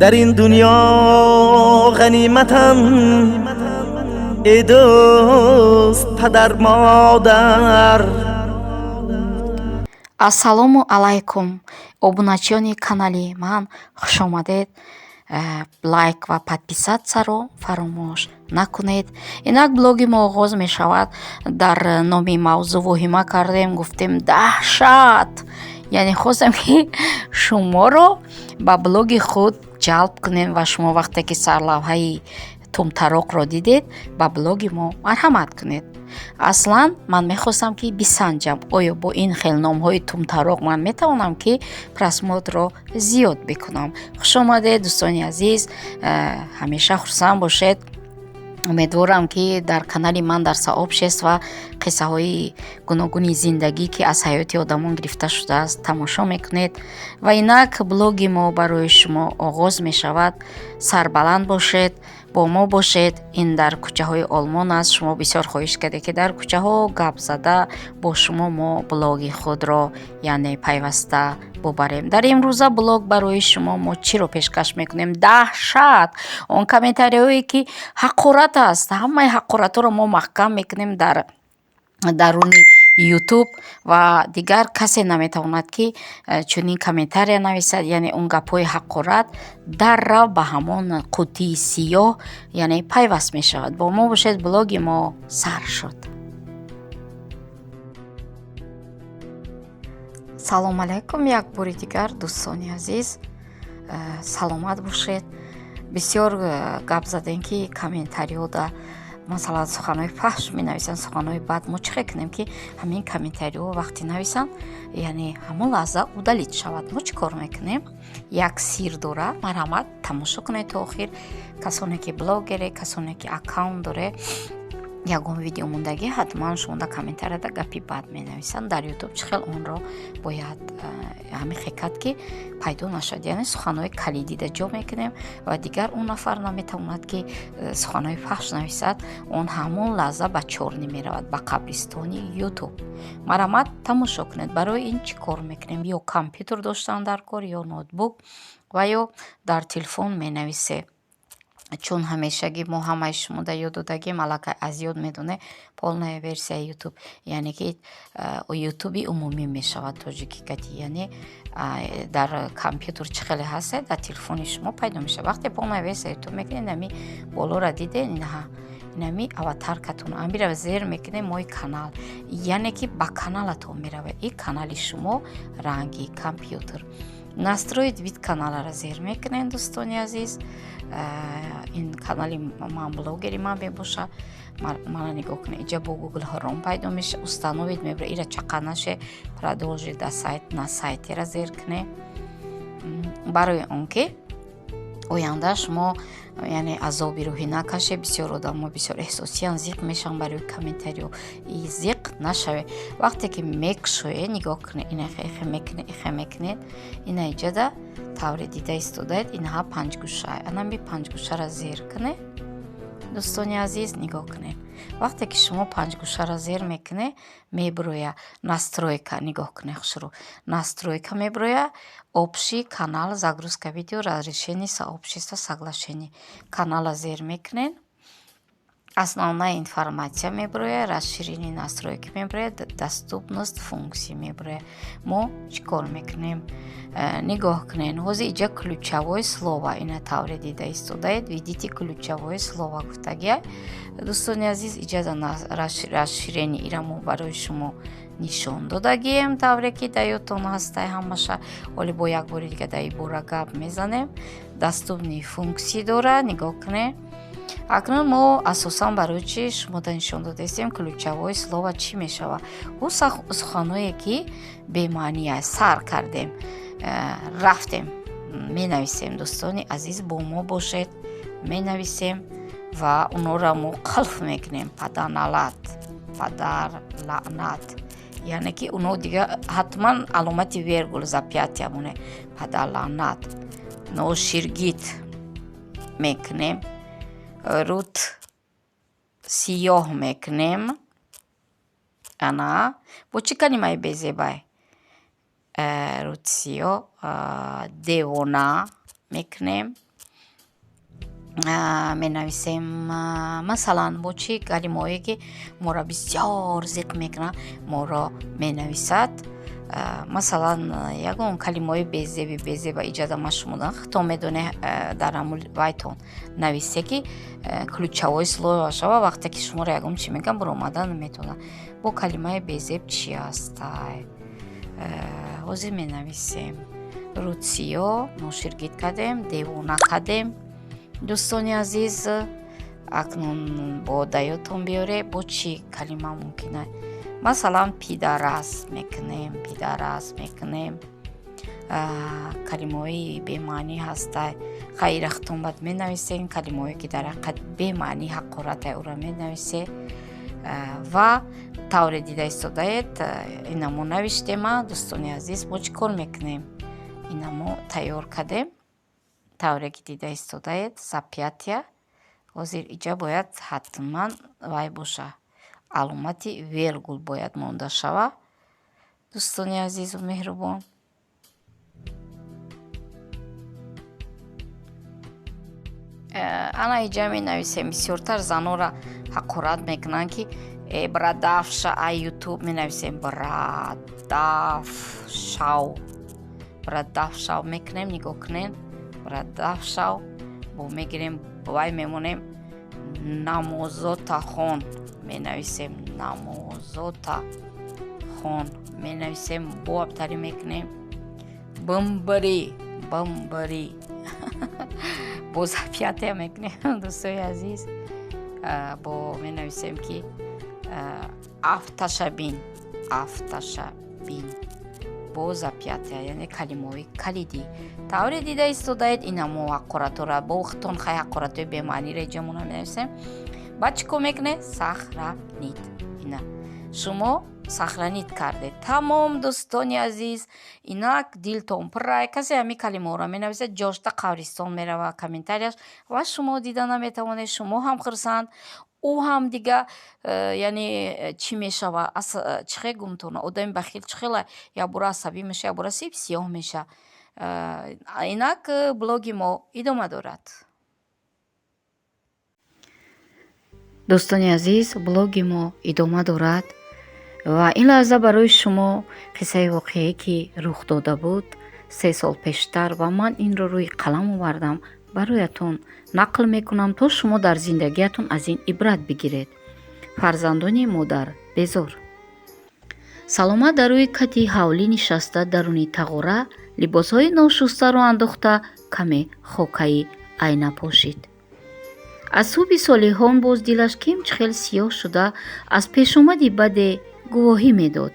Дар ин дунё ғаниматам, эй дӯст, падар, модар. Ассалому алайкум, обуначиёни канали ман, хушомадед. Лайк ва подписаться-ро фаромӯш накунед. Инак блоги мо оғоз мешавад. Дар номи мавзӯъ воҳима кардем, гуфтем даҳшат, яъне хостем, ки шуморо ба блоги худ ҷалб кунем ва шумо вақте ки сарлавҳаи тумтароқро дидед, ба блоги мо марҳамат кунед. Аслан ман мехостам, ки бисанҷам, оё бо ин хел номҳои тумтароқ ман метавонам, ки просмотрро зиёд бикунам. Хушомадед, дӯстони азиз, ҳамеша хурсанд бошед. Умедворам, ки дар канали ман дар сообщество қиссаҳои гуногуни зиндагӣ, ки аз ҳаёти одамон гирифта шудааст, тамошо мекунед. Ва инак блоги мо барои шумо оғоз мешавад. Сарбаланд бошед, бо мо бошед. Ин дар кӯчаҳои Олмон аст. Шумо бисёр хоҳиш кардед, ки дар кӯчаҳо гап зада бо шумо мо блоги худро, яъне пайваста бубарем. Дар имрӯза блог барои шумо мо чиро пешкаш мекунем? Даҳшат, он комментариҳое, ки ҳақорат аст, ҳамаи ҳақоратҳоро мо маҳкам мекунем дар даруни Ютуб ва дигар касе наметавонад, ки чунин комментария нависад, яъне он гапҳои ҳақорат даррав ба ҳамон қуттии сиёҳ, яъне пайваст мешавад. Бо мо бошед, блоги мо сар шуд. Салом алайкум як бори дигар, дӯстони азиз, саломат бошед. Бисёр гап задем, ки комментариҳода, масалан, суханҳои фаҳш менависанд, суханҳои бад. Мо чӣ хел кунем, ки ҳамин комментариҳо вақте нависанд, яъне ҳамон лаҳза удалить шавад? Мо чӣ кор мекунем? Як сир дора, марҳамат, тамошо кунед то охир. Касоне ки блогере, касоне ки аккаунт доре, ягон видео мондагӣ, ҳатман шумо дар комментарияда гапи бад менависанд. Дар Ютуб чӣ хел онро бояд ҳамин хекат, ки пайдо нашавад? Яъне суханҳои калидида ҷо мекунем ва дигар он нафар наметавонад, ки суханҳои фаҳш нависад. Он ҳамон лаҳза ба чёрный меравад, ба қабристони Ютуб. Марҳамат, тамошо кунед. Барои ин чӣ кор мекунем? Ё компютер доштан дар кор, ё ноутбук, ва ё дар телефон менависед. Чун ҳамешагӣ мо ҳамаи шумо дар ёд додагем, аллакай аз ёд медонед, полная версия Ютуб, яъне ки Ютуби умумӣ мешавад тоҷикӣ кати, яъне дар компютер чӣ хеле ҳастед, дар телефони шумо пайдо мешавад. Вақте полная версия Ютуб мекунед, инами болоро дидед, инаҳа, инами аватаркатон, амира зер мекунед, мой канал, яъне ки ба каналатон меравад. И канали шумо ранги компютер. Настроить вид каналаро зер мекунед, дӯстони азиз. Ин канали ман, блогери ман мебошад. Мана, нигоҳ кунед, иҷа бо Гугл Хром пайдо меша, установить мебара, ира чақа наше, продолжить да сайт на сайтера зер кунед, барои он ки оянда шумо, яъне, азоби рӯҳӣ накашед. Бисёр одамо бисёр эҳсосиян, зиқ мешаванд барои комментарио. Зиқ нашавед. Вақте ки мекушоед, нигоҳ кунед, ина ихе мекунед, ихе мекунед, ина иҷада тавре дида истодаед, инаҳа панҷгӯша, анами панҷгӯшаро зер кунед. Дӯстони азиз, нигоҳ кунед, вақте ки шумо панҷгӯшаро зер мекунед, мебироя настройка. Нигоҳ кунед хушрӯ, настройка мебироя, общий канал, загрузка видео, разрешение сообщества, соглашение. Канала зер мекунед, основная информация мебирояд, расширенные настройки мебирояд, доступность функции мебирояд. Мо чӣ кор мекунем? Нигоҳ кунед, ҳозир иҷа ключевое слово, ина тавре дида истодаед, введите ключевое слово гуфтагия. Дӯстони азиз, иҷаза расширение ира мо барои шумо нишон додагием, тавре ки дар ёдтон ҳастай ҳамаша. Оле бо як бори дига дар ин бора гап мезанем. Доступные функции дора, нигоҳ кунед. Акнун мо асосан барои чи шумо да нишон додаистем? Ключевое слово чӣ мешавад? Ӯ суханҳое, ки бемаъния. Сар кардем, рафтем, менависем. Дӯстони азиз, бо мо бошед, менависем ва онҳоро мо қалф мекунем. Паданалат, падар лаънат, яъне ки онҳо дига ҳатман аломати вергул, запятая моне. Падар лаънат, ноширгит мекунем, рут сиёҳ мекунем. Ана бо чӣ калимаи безебай? Рут сиёҳ, девона мекунем. Менависем, масалан, бо чӣ калимаҳое ки моро бисёр зиқ мекунанд, моро менависад. Масалан, ягон калимаҳои безеби безеба иҷода ма шумодан худтон медонед, дар ҳамун вайтон нависе ки ключевой слово шава, вақте ки шуморо ягон чӣ мегӯям, буромада наметавонад. Бо калимаи безеб чи ҳастай? Ҳозир менависем. Рӯтсиё ноширгид кардем, девона кардем. Дӯстони азиз, акнун бо даётон биёре, бо чӣ калима мумкин аст? Масалан, пидарас мекунем, пидарас мекунем. Калимаҳои бемаънӣ ҳастай. Хайра, худтон баъд менависем калимаҳое ки дар ҳақиқат бемаънӣ ҳақоратай, ӯро менависе. Ва тавре дида истодаед, ина мо навиштема. Дӯстони азиз, мо чӣ кор мекунем? Ина мо тайёр кардем, тавре ки дида истодаед, запятая. Ҳозир иҷа бояд ҳатман вай боша, аломати вергул бояд монда шава. Дӯстони азизу меҳрубон, ана иҷа менависем. Бисёртар занора ҳақорат мекунанд ки э брадафша ай ютуб. Менависем брадафшав, брадафшав мекунем. Нигоҳ кунед, брадафшав бо мегирем, вай мемонем, намозота хон менависем, намозота хон менависем, бо абтарӣ мекунем, бимбирӣ, бимбирӣ, бо запятая мекунем. Дӯстои азиз, бо менависем ки афташабин, афташабин, бо запятая, яъне калимаҳои калидӣ. Тавре дида истодаед, ина мо ҳақоратҳоро бо худтон хай ҳақоратҳои бемаъниро иҷамона менависем. Баъд чӣ кор мекунед? Сохранить. Ина шумо сохранить кардед, тамом. Дӯстони азиз, инак дилтон пуррай. Касе ҳамин калимаҳоро менависад, ҷошта қабристон мерава комментарияш ва шумо дида наметавонед. Шумо ҳам хурсанд, ӯ ҳам дига, яъне чӣ мешава, чӣ хел гумтона одами бахил чӣ хела якбора асабӣ меша, якбора сиб сиёҳ меша. Инак блоги мо идома дорад. Дӯстони азиз, блоги мо идома дорад ва ин лаҳза барои шумо қиссаи воқеае ки рух дода буд 3 сол пештар ва ман инро рӯи қалам овардам, бароятон нақл мекунам, то шумо дар зиндагиятон аз ин ибрат бигиред. Фарзандони модар безор. Саломат дар рӯи кати ҳавлӣ нишаста, даруни тағора либосҳои ношустаро андохта, каме хокаи айна пошид. Аз субҳи солиҳон боз дилаш кимчи хел сиёҳ шуда, аз пешомади баде гувоҳӣ медод.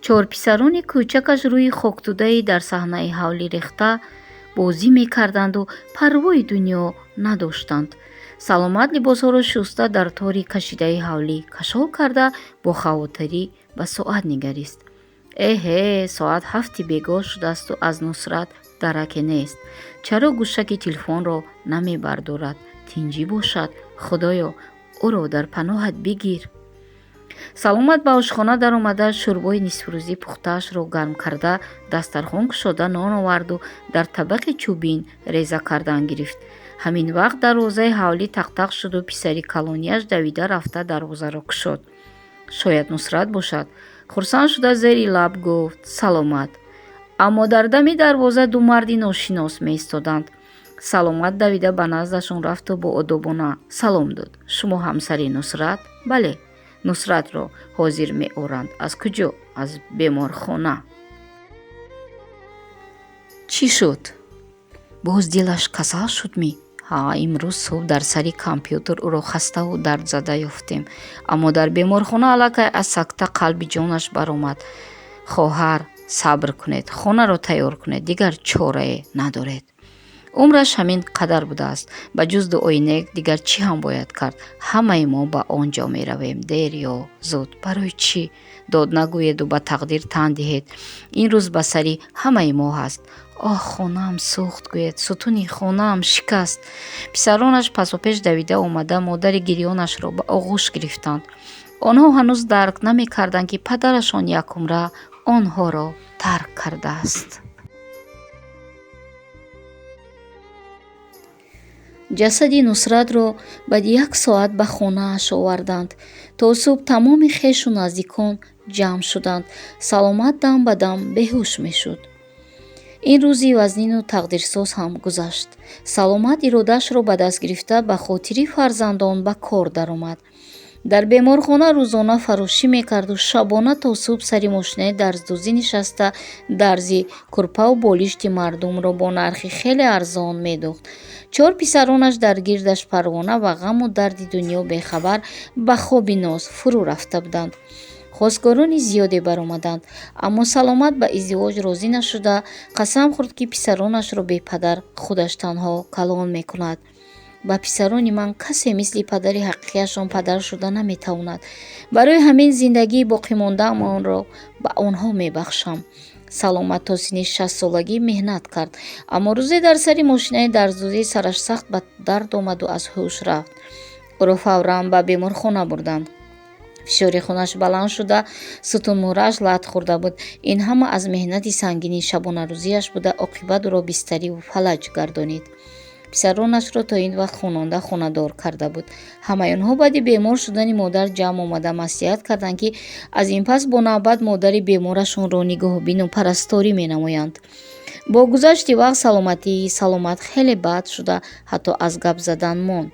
4 писарони кӯчакаш рӯи хоктудаи дар саҳнаи ҳавлӣ рехта бозӣ мекарданду парвои дунё надоштанд. Саломат либосҳоро шуста, дар тори кашидаи ҳавлӣ кашол карда, бо хавотирӣ ба соат нигарист. Эҳе, соат 7 бегоҳ шудаасту аз Нусрат дараке нест. Чаро гӯшаки телефонро намебардорад? Тинҷӣ бошад, Худоё, ӯро дар паноҳат бигир. Саломат ба ошхона даромада, шӯрбои нисфрӯзӣ пухтаашро гарм карда, дастархон кушода, нон оварду дар табақи чӯбин реза кардан гирифт. Ҳамин вақт дарвозаи ҳавлӣ тақтақ шуду писари калонияш давида рафта дарвозаро кушод. Шояд Нусрат бошад. Хурсанд шуда зери лаб гуфт: саломат. Аммо дар дами дарвоза ду марди ношинос меистоданд. Саломат давида ба наздашон рафту бо одобона салом дод. Шумо ҳамсари Нусрат? Бале. Нусратро ҳозир меоранд. Аз куҷо? Аз беморхона. Чӣ шуд? Боз дилаш касал шуд ми? Ҳа, имрӯз субҳ дар сари компютер ӯро хаставу дардзада ёфтем, аммо дар беморхона аллакай аз сакта қалби ҷонаш баромад. Хоҳар, сабр кунед, хонаро тайёр кунед, дигар чорае надоред. Умраш ҳамин қадар будааст. Ба ҷуз дуои нек дигар чӣ ҳам бояд кард? Ҳамаи мо ба он ҷо меравем, дер ё зуд. Барои чӣ? Дод нагӯеду ба тақдир тан диҳед. Ин рӯз ба сари ҳамаи мо ҳаст. Оҳ, хонаам сӯхт, гӯяд, сутуни хонаам шикаст. Писаронаш пасопеш давида омада, модари гирёнашро ба оғӯш гирифтанд. Онҳо ҳанӯз дарк намекарданд, ки падарашон якумра онҳоро тарк кардааст. Ҷасади Нусратро баъди як соат ба хонааш оварданд. То субҳ тамоми хешу наздикон ҷамъ шуданд. Саломат дам ба дам беҳуш мешуд. Ин рӯзи вазнину тақдирсоз ҳам гузашт. Саломат иродаашро ба даст гирифта, ба хотири фарзандон ба кор даромад. Дар беморхона рӯзона фарошӣ мекарду шабона то субҳ сари мошинаи дарздӯзӣ нишаста, дарзи курпаву болишти мардумро бо нархи хеле арзон медӯхт. Чор писаронаш дар гирдаш парвона ва ғаму дарди дунё бехабар ба хоби ноз фурӯ рафта буданд. Хостгорони зиёде баромаданд, аммо Саломат ба издивоҷ розӣ нашуда, қасам хӯрд, ки писаронашро бепадар худаш танҳо калон мекунад. Ба писарони ман касе мисли падари ҳақиқияшон падар шуда наметавонад. Барои ҳамин зиндагии боқимондаамонро ба онҳо мебахшам. Саломат то синни 60-солагӣ меҳнат кард, аммо рӯзе дар сари мошинаи дарздӯзӣ сараш сахт ба дард омаду аз ҳуш рафт. Ӯро фавран ба беморхона бурданд. Фишори хунаш баланд шуда, сутунмӯҳрааш лат хӯрда буд. Ин ҳама аз меҳнати сангини шабонарӯзиаш буда, оқибат ӯро бистариву фалаҷ гардонид. Писаронашро то ин вақт хононда хонадор карда буд. Ҳамаи онҳо баъди бемор шудани модар ҷамъ омада маслиҳат карданд, ки аз ин пас бо навбат модари беморашонро нигоҳубину парасторӣ менамоянд. Бо гузашти вақт саломатии Саломат хеле бад шуда, ҳатто аз гап задан монд.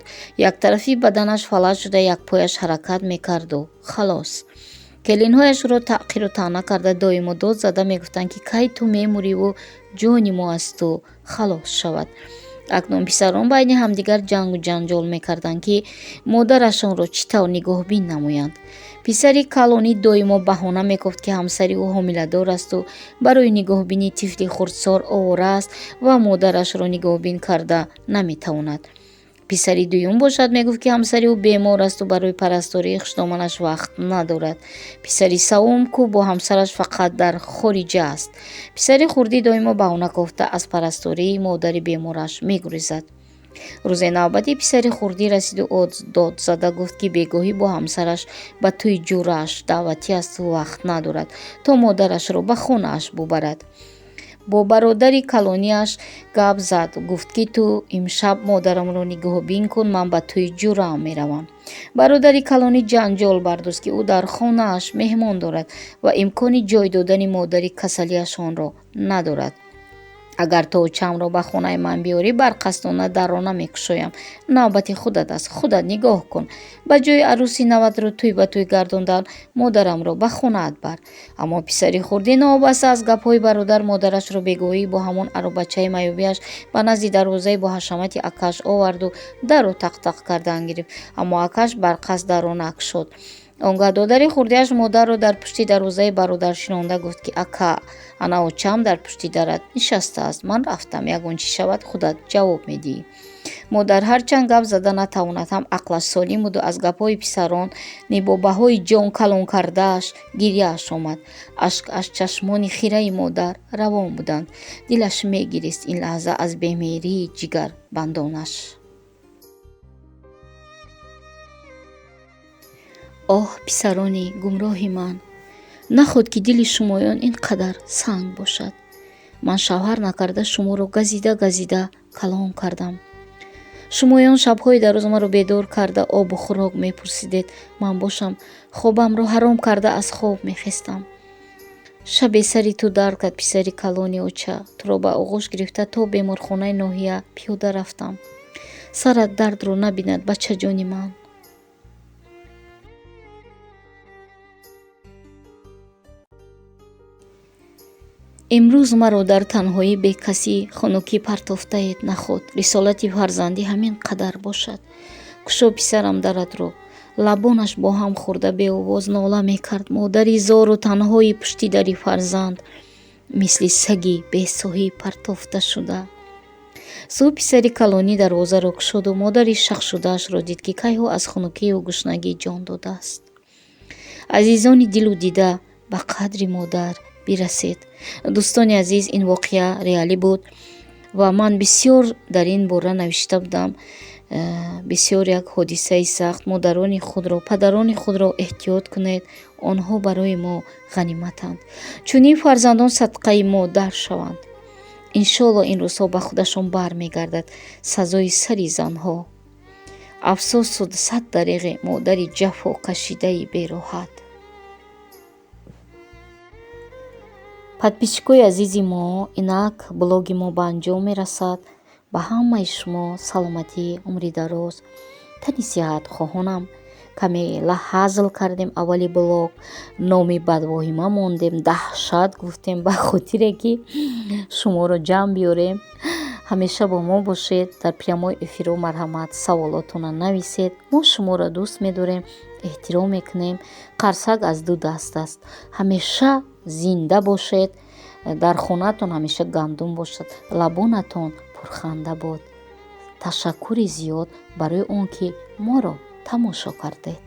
Яктарафи баданаш фалаҷ шуда, як пояш ҳаракат мекарду халос. Келинҳояшро таъқиру таъна карда, доимо дод зада мегуфтанд, ки кай ту мемуриву ҷони мо аз ту халос шавад. Акнун писарон байни ҳамдигар ҷангу ҷанҷол мекарданд, ки модарашонро чӣ тавр нигоҳбин намоянд. Писари калонӣ доимо баҳона мекофт, ки ҳамсари ӯ ҳомиладор асту барои нигоҳбини тифли хурдсор овора аст ва модарашро нигоҳбин карда наметавонад. Писари дуюм бошад, мегуфт, ки ҳамсари ӯ бемор асту барои парастории хушдоманаш вақт надорад. Писари саввум ку бо ҳамсараш фақат дар хориҷа аст. Писари хурдӣ доимо баҳона кофта аз парастории модари бемораш мегурезад. Рӯзе навбати писари хурдӣ расиду дод зада гуфт, ки бегоҳӣ бо ҳамсараш ба тӯи ҷӯрааш даъватӣ асту вақт надорад, то модарашро ба хонааш бубарад. Бо бародари калониаш гап зад, гуфт, ки ту имшаб модарамро нигоҳбин кун, ман ба тӯи ҷӯраам меравам. Бародари калонӣ ҷанҷол бардошт, ки ӯ дар хонааш меҳмон дорад ва имкони ҷой додани модари касалиашонро надорад. Агар ту очамро ба хонаи ман биёрӣ, барқасдона дарро намекушоям. Навбати худат аст, худат нигоҳ кун. Ба ҷои арӯси наватро тӯй ба тӯй гардондан, модарамро ба хонаат бар. Аммо писари хурдӣ новобаста аз гапҳои бародар модарашро бегоҳӣ бо ҳамон аробачаи маёбиаш ба назди дарвозаи бо ҳашамати акааш оварду дарро тақ-тақ кардан гирифт, аммо акааш барқасд дарро накушод. Он гаҳ додари хурдиаш модарро дар пушти дарвозаи бародар шинонда гуфт, ки ака, ана очам дар пушти дарат нишастааст, ман рафтам, ягон чӣ шавад, худат ҷавоб медиҳӣ. Модар ҳарчанд гап зада натавонад ҳам, ақлаш солим буду аз гапҳои писарон бо баҳои ҷон калон кардааш гирьяаш омад. Ашк аз чашмони хираи модар равон буданд. Дилаш мегирист ин лаҳза аз бемеҳрии ҷигарбандонаш. Оҳ, писарони гумроҳи ман, наход ки дили шумоён ин қадар санг бошад. Ман шавҳар накарда шуморо газида газида калон кардам. Шумоён шабҳои дароз маро бедор карда обу хӯрок мепурсидед. Ман бошам хобамро ҳаром карда аз хоб мехестам. Шабе сари ту дард кард, писари калони оча. Туро ба оғӯш гирифта то беморхонаи ноҳия пиёда рафтам. Сарат дардро набинад, бачаҷони ман. Имрӯз маро дар танҳоӣ, бекасӣ, хунукӣ партофтаед. Наход рисолати фарзандӣ ҳамин қадар бошад. Кушо, писарам, даратро. Лабонаш бо ҳам хӯрда беовоз нола мекард. Модари зору танҳои пушти дари фарзанд мисли саги бесоҳиб партофта шуда. Субҳ писари калонӣ дарвозаро кушоду модари шахшудаашро дид, ки кайҳо аз хунукию гушнагӣ ҷон додааст. Азизони дилу дида, ба қадри модар бирасед. Дӯстони азиз, ин воқеа реалӣ буд ва ман бисёр дар ин бора навишта будам. Бисёр як ҳодисаи сахт. Модарони худро, падарони худро эҳтиёт кунед, онҳо барои мо ғаниматанд. Чунин фарзандон садқаи модар шаванд. Иншоалло, ин рӯзҳо ба худашон бармегардад сазои сари занҳо. Афсӯсу сад дареғи модари ҷафокашидаи бероҳат. Подписчикои азизи мо, инак блоги мо ба анҷом мерасад. Ба ҳамаи шумо саломатӣ, умри дароз, тани сиҳат хоҳонам. Каме ҳазл кардем аввали блог, номи бадвоҳима мондем, даҳшат гуфтем, ба хотире ки шуморо ҷамъ биёрем. Ҳамеша бо мо бошед дар прямой эфиро, марҳамат, саволотонро нависед. Мо шуморо дӯст медорем, эҳтиром мекунем. Қарсак аз ду даст аст. Ҳамеша зинда бошед, дар хонаатон ҳамеша гандум бошад, лабонатон пурханда бод. Ташаккури зиёд барои он ки моро тамошо кардед.